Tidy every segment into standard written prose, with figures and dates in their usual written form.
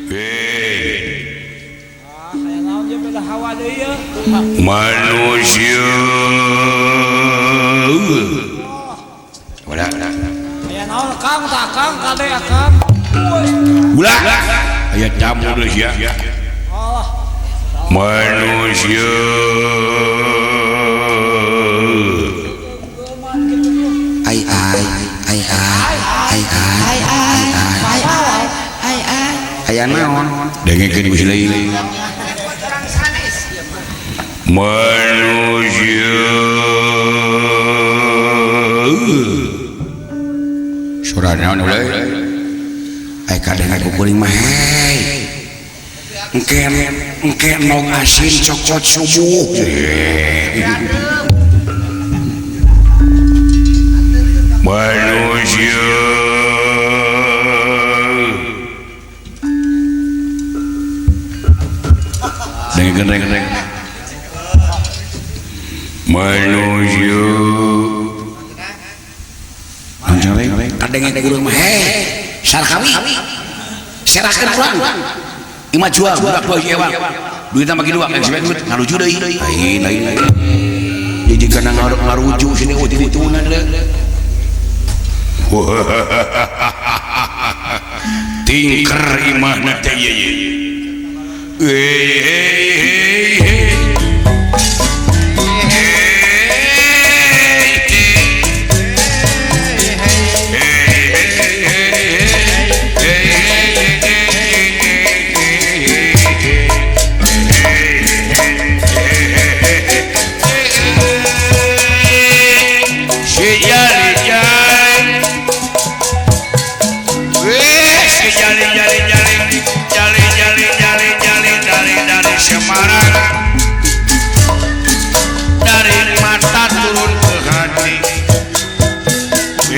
Hei Ah, aya naon ye beda hawa deui ye. Manusia. Ulah. Aya naon Kang tah Kang kade Kang. Ulah. Aya tamu deui sia. Allah. Manusia. Ai ai ai ai ai ai ai ai ai ai aya naon Dengekeun ku si lain. Manusia. Suara naon ulah? Ai kadenge ku kuring mah hei. Engke engke nog asin cokot subuh. Manusia. Dengekeun reng. Manusia. Naon reng? Kadenge kuring mah hei. Sarkawi. Serahkeun urang. Ima jual budak dua hiji ewang. Duitna bagi dua, geus duit ngaruju deui. Lain lain lain. Jadi kana ngaruju sini eueuh dituna deui. Tingker imahna teh ieu ieu. Hei hei hei hei.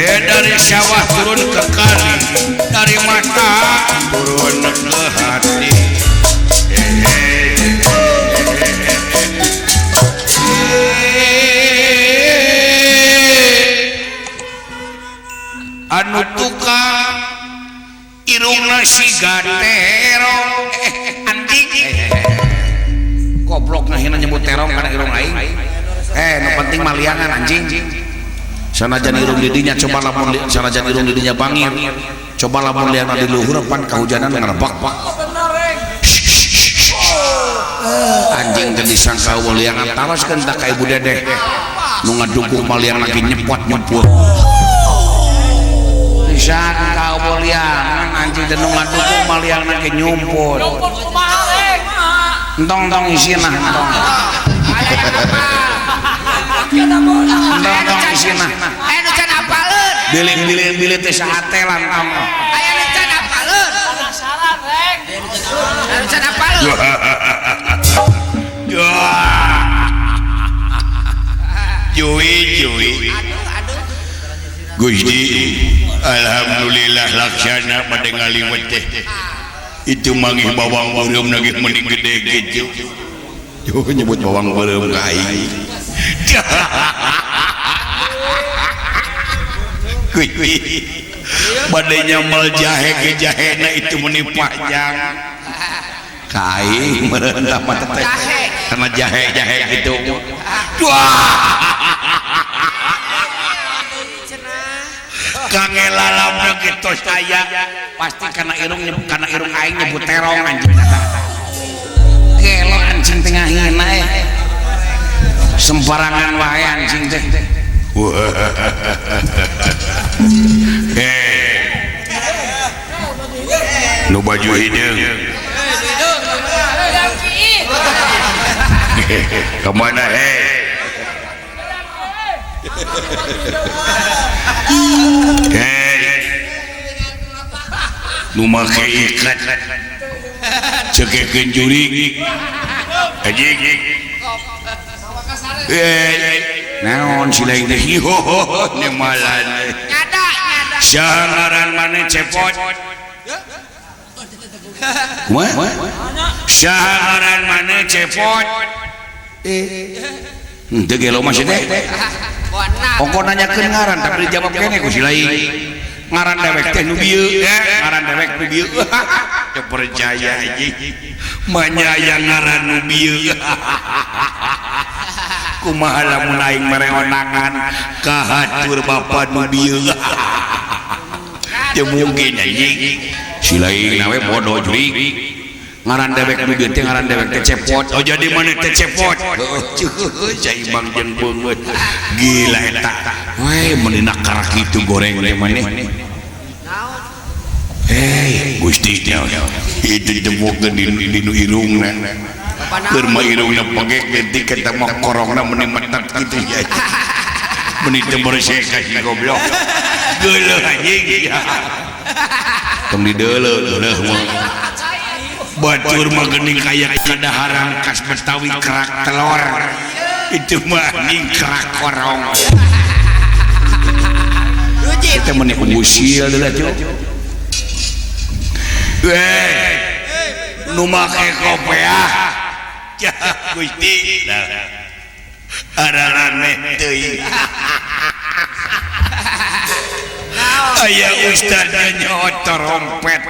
Dari sawah turun ke kali, dari mata turun ke hati. Anu tukang irungna siga terong anjing. Goblok ngahina nyebut terong kana irung aing. Nu penting mah liangan anjing. Sanajan irung didinya coba lamun sanajan irung didinya bangir. Coba lamun liangan di luhur pan kahujanan ngarebak. Anjing teh disangka eueuh liangan taroskeun tah ka Ibu Dedeh. Nu ngadukung mah liang lagi nyepot-nyepot. Disangka eueuh liangan anjing teh nu ngadukung mah liang lagi nyumput. Nyumput kumaha reng? Entong-entong isina entong. Entong-entong isina. Aya nu can apaleun. Bilih-bilih bilih teh sahate lantong. Aya nu can apaleun. Penasaran reng. Aya nu can apaleun. Jui jui. Aduh aduh. Gusti, alhamdulillah laksana pada ngaliwet teh. Itu mangih bawang beureum lagi mending gede gitu. Yo nyebut bawang beureum ka aing. Gusti, bade nyambel jahe ge jahena itu meni panjang. Ka aing meureun tah mah teh. Karena jahe-jahe gitu. Wah. Kange lalamna kitu saya. Pasti karena irung karena irung aing nyebut terong anjing eta. Gelo anjing teh ngahina eh. Sembarangan wae anjing teh. Hei. Nu baju hideung. Kemana hei? Hei. Nu make ikat. Cekekeun jurig. Anjing. Hei. Naon si lain teh? Nemalan. Nyada nyada. Saha ngaran maneh cepot? Kumaha? Saha ngaran maneh cepot? Henteu gelo mah si teh. Ongko nanyakeun ngaran tapi dijawab keneh ku si lain. Ngaran dewek teh nu bieu, ngaran dewek nu bieu. Teu percaya anjing. Manya aya ngaran nu bieu. Kumaha lamun aing mere ondangan kahatur bapa nu bieu. Teu mungkin anjing. Si lain we bodoh jurig. Ngaran dewek nu bieu teh ngaran dewek teh cepot. Oh jadi mana teh cepot? Heueuh, cai bang jeung beungeut. Gila eta. We meuni karak kitu goreng teh maneh. Hei, Gusti itu ditebokeun di nu irungna. Keur mah irungna pegek detik eta mah korongna meuni metet kitu ya. Meuni teu bereseh ka si goblok. Geuleuh anjing. Tong dideuleu geuleuh mah. Batur mah geuning kaya kadaharan khas Betawi kerak telur. Itu mah anjing kerak korong. Kita meuni usil deui atuh. Weh, nu make kopeah. Ya Gusti. Araraneh teuing. Aya ustad nyaho trompet.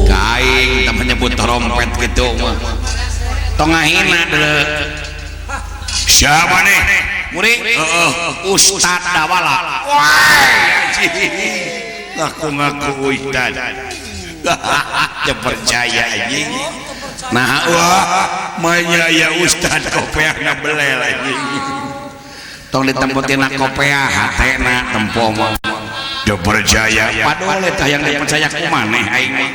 Kaing teh menyebut trompet kitu mah. Tong ngahina deuleu. Siapa nih? Murid? Heeh, Ustad Dawala. Wah, ngaku-ngaku ustad. Teu percaya anjing. Nah, wah, manya aya ustad kopeahna belel anjing. Tong ditempotina kopeah hatena tempo mah. Teu percaya. Padahal eta yang dipercaya ku maneh aing mah.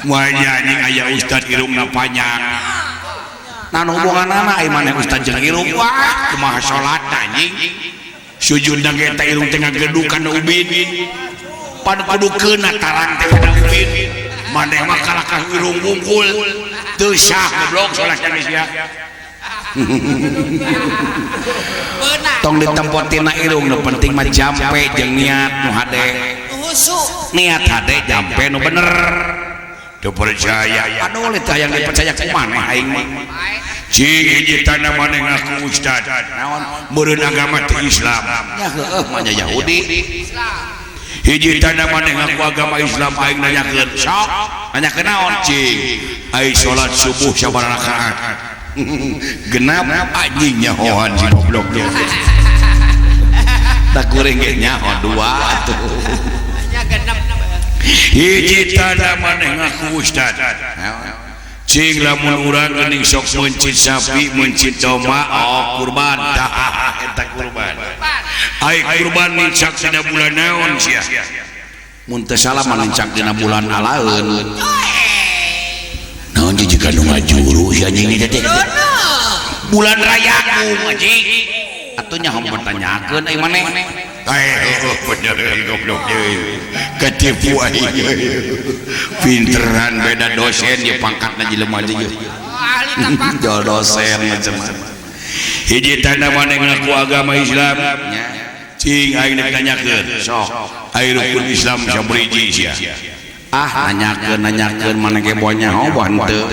Manya anjing aya ustad irungna panjang. Nah, hubunganana aing maneh ustad jeung irung. Wah, kumaha salat anjing. Sujudna ge teh irung teh ngageduk kana ubin. Pan kudu keuna tarang teh kana ubin. Maneh mah kalakah irung bungkul. Teu sah goblok salat geus sia. Tong ditempotina irung nu penting mah jampe jeung niat nu hade. Niat hade jampe nu bener. Teu percaya. Aduh eta yang dipercaya ku maneh aing mah. Cing hiji tanda maneh ngaku ustad. Naon? Meureun agama teh Islam. Nya heueuh mah nya Yahudi. Hiji tanda maneh ngaku agama Islam aing nanyakeun. Sok nanyakeun naon cing? Ai salat subuh sabaraha rakaat? Genap anjing nyahoan si goblok teh. Tak kuring ge nyaho dua atuh. Nya genep. Hiji tanda maneh ngaku ustad. Cing lamun urang geuning sok meuncit sapi, meuncit domba, oh kurban. Tah eta kurban. Ai kurban nincak dina bulan naon sia? Mun teu salah mah nincak dina bulan alaeun. Naon jika nu ngajuru si anjing ni teh? Bulan rayagung anjing. Atuh nya homo tanyakeun ai maneh. Eh, bener goblok deui. Ketipu aing. Pinteran beda dosen ieu pangkatna jelema teh ieu. Ahli tapak. Jol dosen macam. Hiji tanda maneh ngaku agama Islam. Cing aing rek nanyakeun. Sok. Ai rukun Islam sabriji sia. Ah nanyakeun maneh ge boa nyaho boa henteu.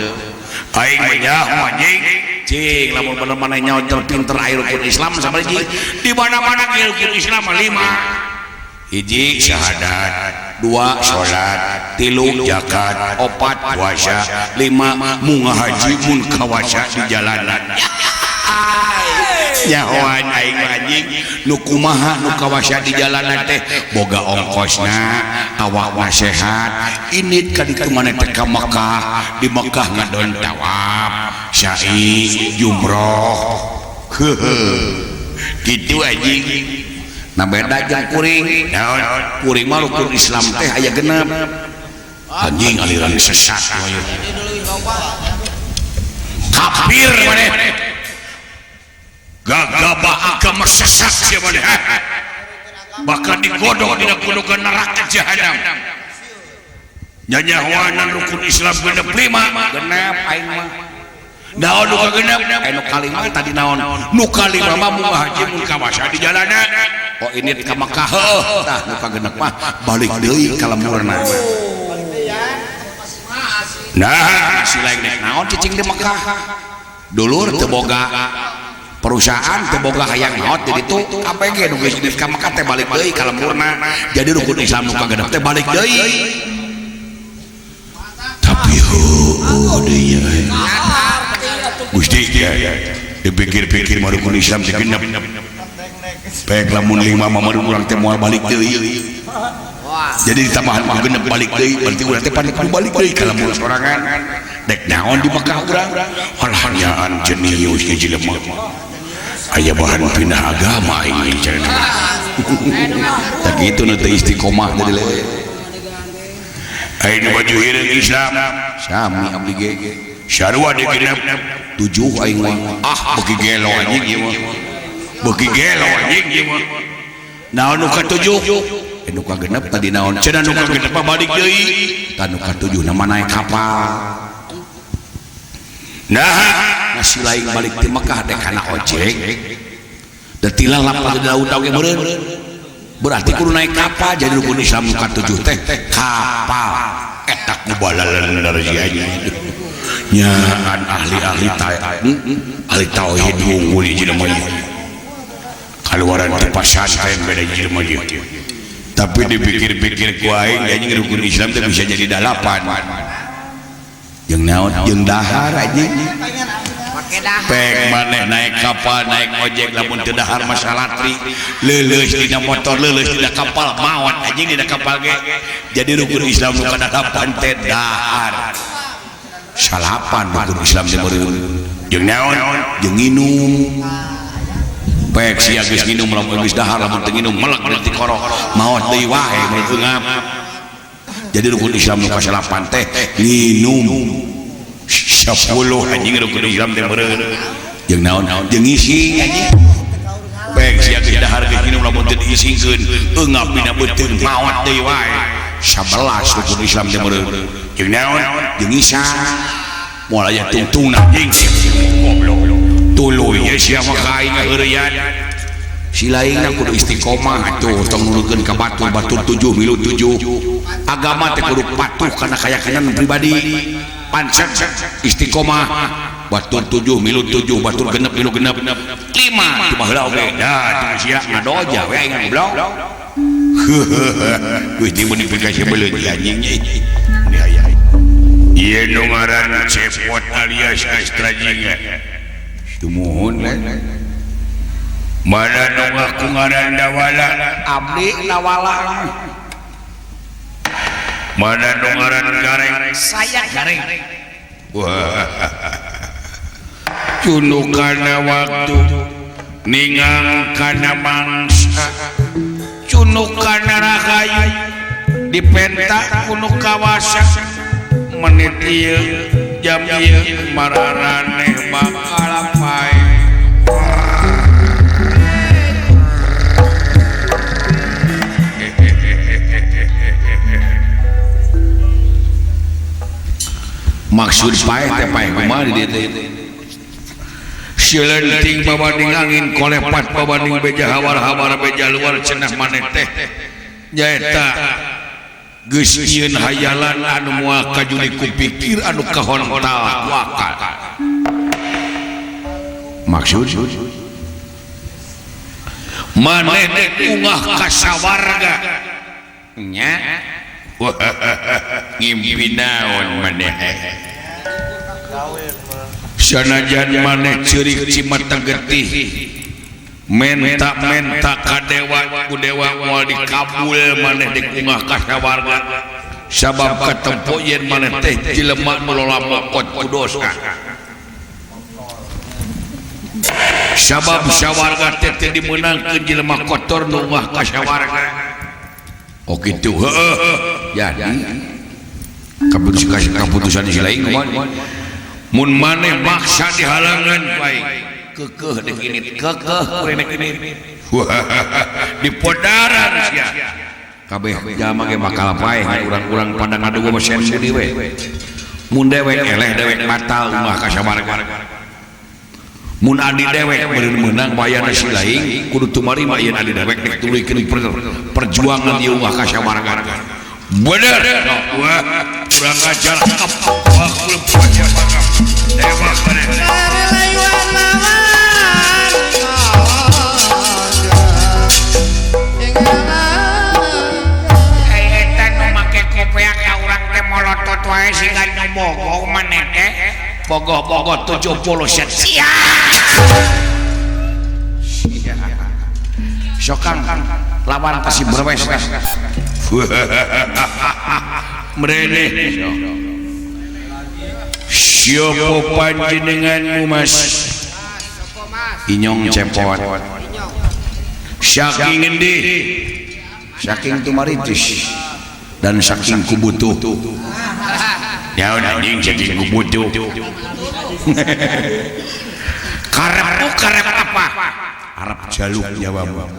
Aing mah nyaho anjing. Cing lamun bener maneh nyaho terpinter ai rukun Islam sabriji. Di mana-mana ge rukun Islam mah 5. Hiji syahadat, 2 salat, 3 zakat, 4 puasa, 5 munga haji mun kawasa di jalanan. Nyahoan aing mah anjing nu kumaha nu kawasa di jalanan teh boga ongkosna, awakna sehat, init ka ditu maneh teh ka Mekah, di Mekah ngadon tawaf, sa'i, jumroh. Heuheuh. Kitu anjing. Nah beda jeung kuring. Naon? Kuring mah rukun Islam teh aya genep. Anjing aliran sesat we. Kafir maneh. Gagabah agama sesat sia maneh. Bakal digodok dina godogan neraka jahanam. Nyanyahoanan rukun Islam genep 5. Genep aing mah. Naon nu kagenep? Nu kalima tadi naon? Nu kalima mah mun haji mun kawasa di jalanan. Oh ini ka Mekah heuh. Tah nu kagenep mah balik deui ka lemurna. Nah, si lain rek naon cicing di Mekah. Dulur teu boga perusahaan teu boga hayang maot di ditu KPG nu geus ka Mekah teh balik deui ka lemurna. Jadi rukun Islam nu kagenep teh balik deui. deui Gusti ya dipikir-pikir mah rukun Islam teh genep pek lamun lima mah urang teh moal balik deui jadi ditambahan mah genep balik deui berarti urang teh pan balik deui ka lamun sorangan dek naon di Mekah urang alah nyaan jenius ge jelema aya bahan pindah agama aing cenah tah kitu nu teh istiqomah teh deui aya nu baju hireung Islam sami abdi ge sarua digenep 7 aing mah ah beuki gelo anjing ieu mah beuki gelo anjing ieu mah naon nu katujuh nu kagenep tadi naon cenah nu kagenep mah balik deui tah nu katujuh na mah naik kapal nah nasi lain balik ti Mekah dek kana ojek da tilalap di laut oge meureun berarti kudu naik kapal jadi rukun Islam nu katujuh teh kapal eta ku balaleun sia nyaan ahli-ahli ahli tauhid wungkul jelema ieu kaluaran ti pasantren beda jelema ieu tapi dipikir-pikir ku aing anjing rukun Islam teh bisa jadi 8 jeung naon jeung dahar anjing pek maneh naik kapal naik ojek lamun teu dahar masalatri leuleus dina motor leuleus dina kapal maot anjing dina kapal ge jadi rukun Islam nu kadalapan teh dahar salapan rukun Islam teh meureun jeung naon jeung nginum pek sia geus nginum lamun geus dahar lamun teu nginum melek ti korok maot deui wae meureun ngap jadi rukun Islam nu kasalapan teh nginum 10 anjing rukun Islam teh meureun jeung naon jeung ngising anjing pek sia geus dahar geus nginum lamun teu diisingkeun eungap dina beuteung maot deui wae 11 rukun Islam teh meureun jeung naon jeung ngisang moal aya tungtungna anjing goblok tuluy ye sia mah ka aing ngaheureuyan si lainna kudu istiqomah atuh tong nurutkeun ka batur batur 7 milu 7 agama teh kudu patuh kana kayakinan pribadi pancet istiqomah batur 7 milu 7 batur genep milu genep 5 ti baheula oge da teu sia ngadoja we aing goblok Gusti mun dipikasih beuleut anjing ieu nu ngaran Cepot alias Astrajinga tumuhun mana nu ngaku ngaran Dawala abdi Dawala mana nu ngaran Gareng saya Gareng wah cunu kana waktu ningang kana mangsa cunu kana rahayu dipenta kuno kawasa menit ieu jam ieu mararaneh bakal pae maksud pae teh pae kumaha di dieu teh silenting babanding angin kolepat babanding beja hawar-hawar beja luar cenah maneh teh nyaeta geus nyieun hayalan anu moal kajuli ku pikir anu kahontal ku akal maksud maneh teh ungah ka sawarga nya ngimpi naon maneh sanajan maneh ceurik cimata getih menta-menta ka dewa ku dewa moal dikabul maneh dikungah ka sawarga sabab katempo yen maneh teh jelema nu lola mokot ku dosa sabab sawarga teh teu dimeunangkeun jelema kotor nu ungah ka sawarga oh kitu heueuh jadi kaputusan si lain kumaha mun maneh maksa dihalangan baik kekeh dek ini kekeh kurenek ini di podaran sia kabeh jalma ge bakal paeh urang-urang pada ngadugo sen budi we mun dewek eleh dewek batal ungah ka sawarga mun adi dewek meureun meunang bayana si lain kudu tumarima yen adi dewek dek tuluykeun perjuangan ieu ungah ka sawarga bener wah urang ajar wah dewa maneh eta nu make kopeak ka urang teh molotot wae siga bogoh maneh teh bogoh-bogoh 70 set sia. Sok Kang lawan ka si Brewes. Mrene. Siapa panjenenganmu Mas? Inyong cepot. Saking endi? Saking tumaritis dan saking kubutuh. Nyaun anjing saking kubutuh. Karepmu karep apa? Arep jaluk nyawamu.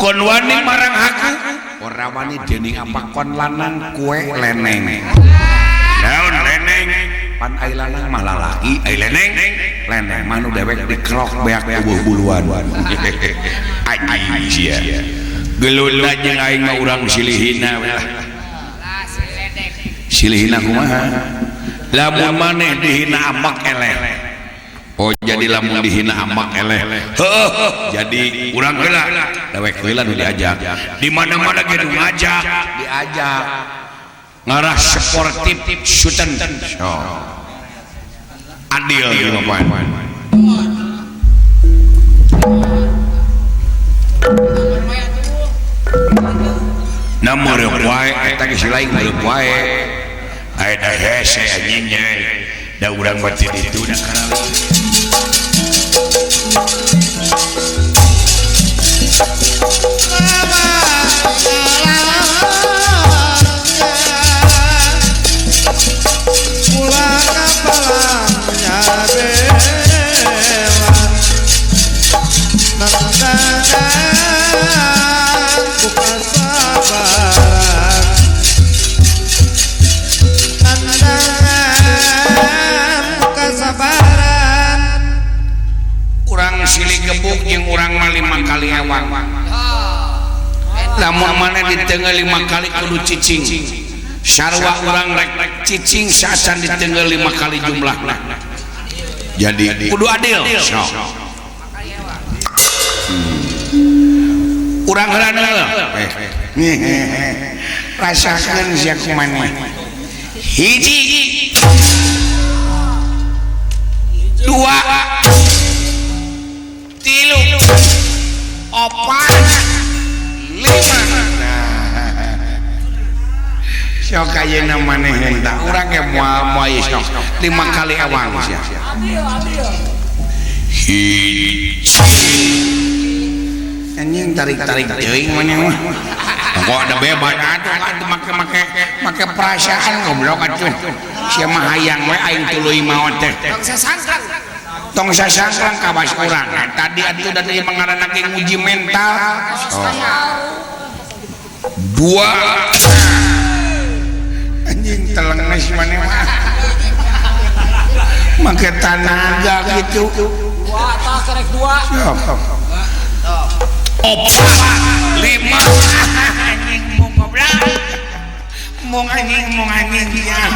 Kon wani marang aku, ora wani dening apa kon lanang kue leneng. Naon leneng? Pan ai lanang mah lalaki, ai leneng leneng mah nu dewek dikerok beak tubuh buluan. Anjing sia. Gelut jeung aing mah urang silihina we lah. Silihina kumaha? Lamun maneh dihina amak eleh. Oh jadi lamun dihina amak eleh. Heuh, jadi urang heula dewek heula nu diajak. Di mana-mana ge nu ngajak, diajak. Ngarah sportif syutan. Oh. Adil gitu Pak. Na meureuk wae eta geus lain meureuk wae. Aya da hese anjing nya. Da urang mah teu ditu da karali. Urang silih gebuk jeung urang mah 5 kali ewang. Lamun maneh diteunggeul 5 kali kudu cicing. Sarua urang rek cicing saacan diteunggeul 5 kali jumlahna. Jadi kudu adil. Sok. Urang heula heula. Rasakeun sia kumaneh. 1 2 3 4 5. Sok ayeuna maneh henteu urang ge moal moal sok 5 kali ewang sia. Adil adil. 1. Anjing tarik-tarik teuing maneh mah. Kok ada bebas atuh atuh make perasaan goblok atuh. Sia mah hayang we aing tuluy maot teh. Tong sasangkrang. Tong sasangkrang kawas urang. Tadi atuh da teh mangaranna ge nguji mental. Oh. 2. Anjing telenges maneh mah. Make tanaga kitu. 2 tah karek 2. Sok. 4 5. Anjing mung goblok. Mung anjing ya.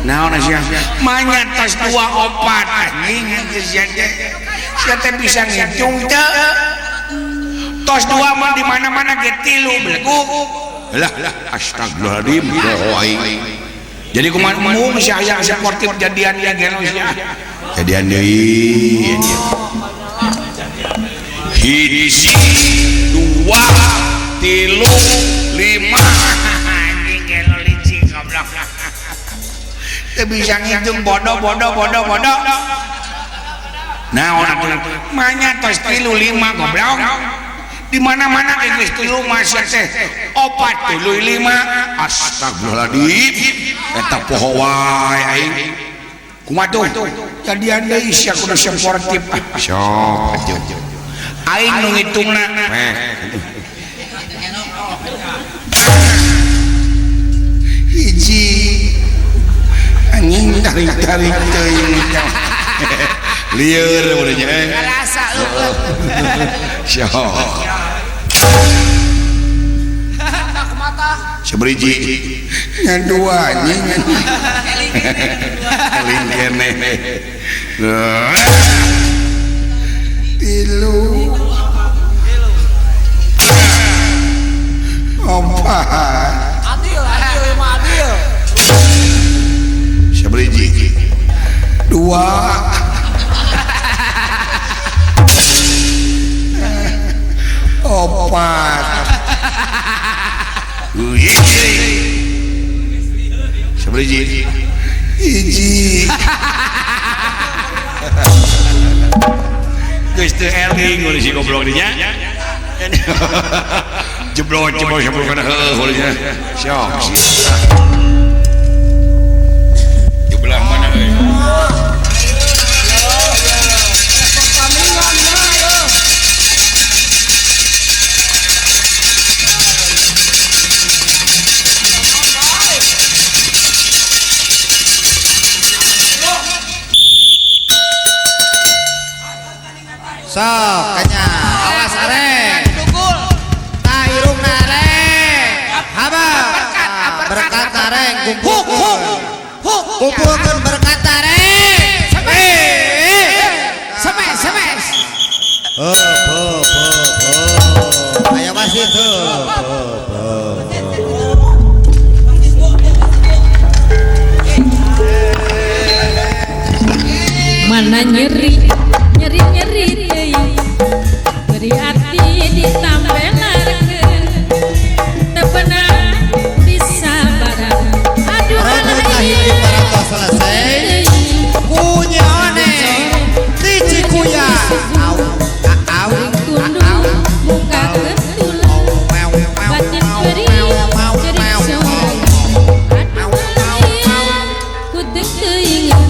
Naon sia? Manya tos 2 4 anjing sia teh. Sia teh bisa ngitung teu? Tos 2 mah di mana-mana ge 3 beleguk. Lah astagfirullahaladzim poho aing. Jadi kumaha mung sia aya sportif jadian ieu gelo sia. Jadian deui. 1 2 3 5. Anjing gelo licik goblok. Teu bisa ngitung bodoh bodoh bodoh bodoh. Naon atuh? Manya tos 3 5 goblok. Di mana-mana geus 3 mah sia teh 4 3 5. Astagfirullahaladzim. Eta poho wae aing. Kumaha tuh? Jadian deui sia kudu sportif. Sok atuh. Aing nu ngitungna. Hiji. Anjing tarik-tarik teuing. Lieur mun nya. Karasa eueuh. Sok. Seberiji. Ngan 2 anjing. Eling keneh. 3 4. Adil, adil, mah adil. Dua. Opat. Hiji. Sabaraha? Hiji. Geus teu eling ngeureun si goblok dinya. Jeblok jeblok jeblok kana heuh nya. Syok. Di belah mana euy? Sok kanya awas areng tah irungna areng haba berkat areng kumpul kumpulkeun berkat areng semes semes oh oh oh aya masih tuh mana nyeri nyeri nyeri teuing beri ati ditambelarkeun teu beunang disabaran aduh alah selesai kunyone di Cikuya au au tunduh muka ketulan batin beri cerik sorangan aduh alah ku teu teuingan.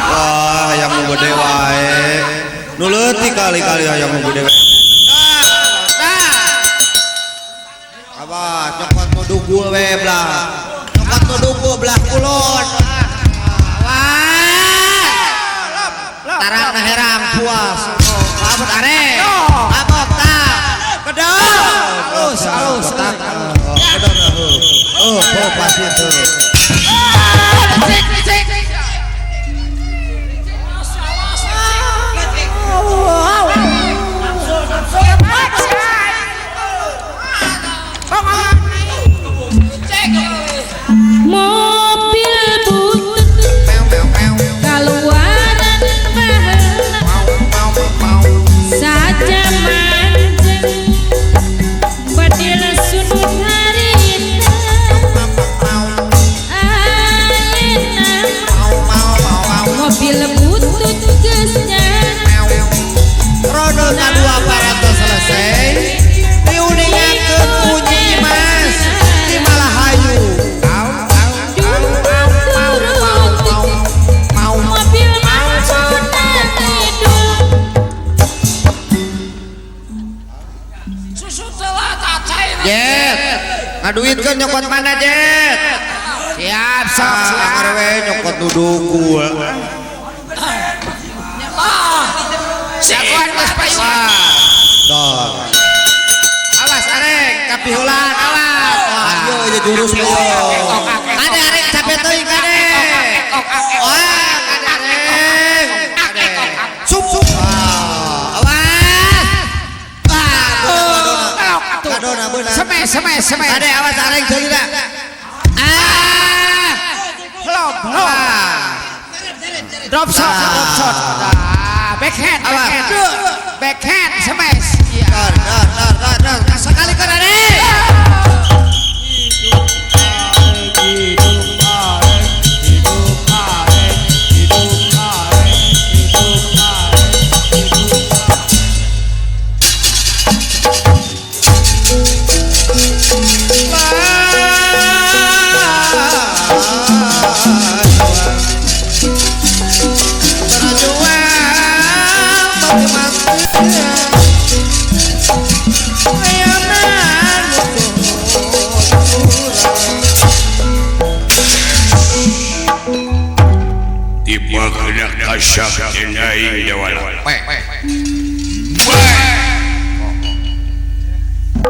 Wah, hayang nu gede wae. Nu leutik kali-kali hayang nu gede. Abah, nyokot nu dugul we belah. Nyokot nu dugul belah kulon. Wah. Tarang herang puas. Abot arek. Abot tah. Kedong. Alus, alus. Kedong. Oh, oh pasti tuh. Licik, licik. Mobil butut kaluaran baheula saja manjeng badil sunut harita ayeuna mobil butut geus nyana. Rodo kadua parantos selesai diuningakeun ku Nyi Mas di Malahayu. Mobil mancuna kidul Susu telah tak Jet, ngaduitkeun nyokot mana Jet? Siap sok siap. Anggar we nyokot nu dugul. Jagoan geus payuan. Dor. Awas arek kapihulan awas. Wah, ieu ieu jurus ieu. Kade arek capek teuing kade. Wah, kade arek. Kade. Sup sup. Awas. Ah, kadona beunang. Semes semes semes. Kade awas arek teuing da. Ah. Flop flop. Drop shot drop shot. Backhand backhand. Backhand smash. Dor dor dor dor dor. Sekali kan arek.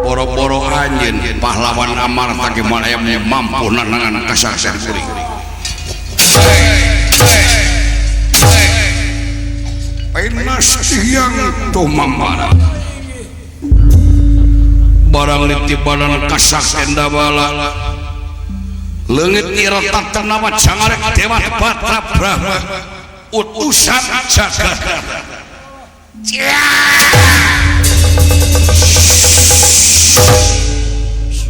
Boro-boro anjeun pahlawan Amarta ge moal aya mampu nanangan kasaksen kuring. Pain Hyang Tumambara barang litibanan kasakten Dabala leungit iretat nama Cangarek Dewa Batra Brahma utusan jagat.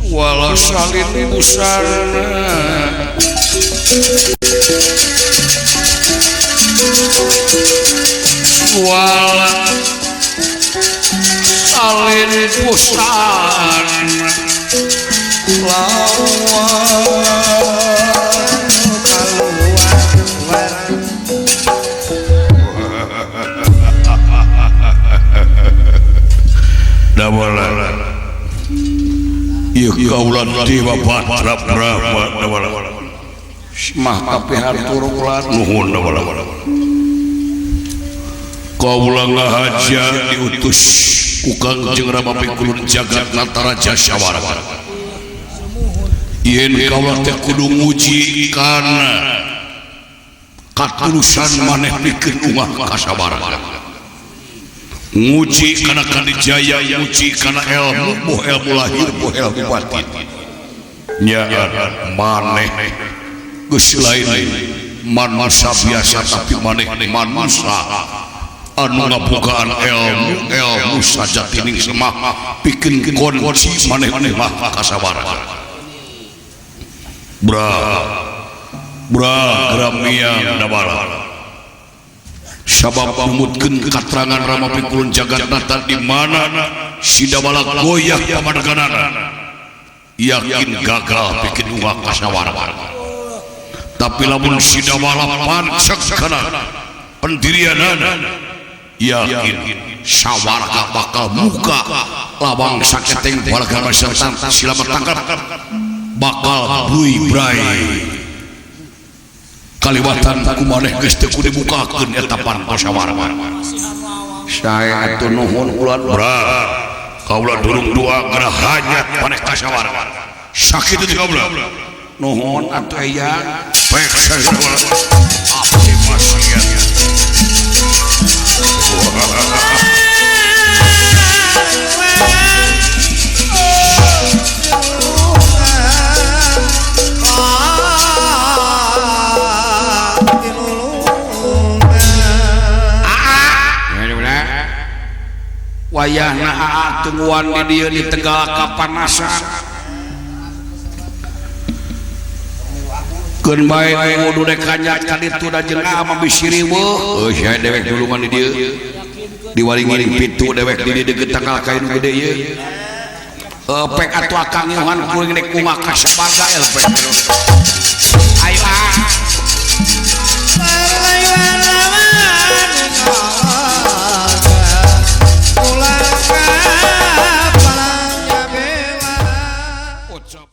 Wala salin busana wala salin busana lawan Dabala ieu kaula Dewa Batra Brahma Dabala mah kabeh hatur ulat nuhun Dabala kaula ngahaja diutus ku Kangjeng Rama Pikulun Jagat Nataraja Syawara yen kaula teh kudu nguji kana katulusan maneh pikeun ungah kasabara nguji kana kanijaya nguji kana ilmu boh ilmu lahir boh ilmu batin nya maneh geus lain manusia biasa tapi maneh manusia anu ngabukaan ilmu ilmu sajatining semah pikeun kunci maneh mah kasabara bra bra gramiang Dabala sabab numutkeun katerangan Rama Pikulun Jagat Nata di mana si Dabala goyah pamadeganana yakin gagal bikin ungah kasawara tapi lamun si Dabala panceg kana pendirianana yakin sawarga bakal muka lawang saketeng warga masyarakat sila tangkap bakal bui brai kaliwatan ku maneh geus teu kudu dibukakeun eta panto sawara sae atuh nuhun ulan bra kaula durung doa gerah hanyat maneh ka sawara sakitu teh kaula nuhun atuh eyang pek sae abdi maslian. Wayahna aa tungguan di dieu di Tegal kapanasan keun bae kudu rek kanyat ka ditu da jeung aa mah bisi riweuh euy sia dewek dulungan di dieu diwaring-waring pitu dewek di dieu deukeut tangkal kayu nu gede ieu pek atuh akang Yohan kuring rek kumaha ka sabarga elpek.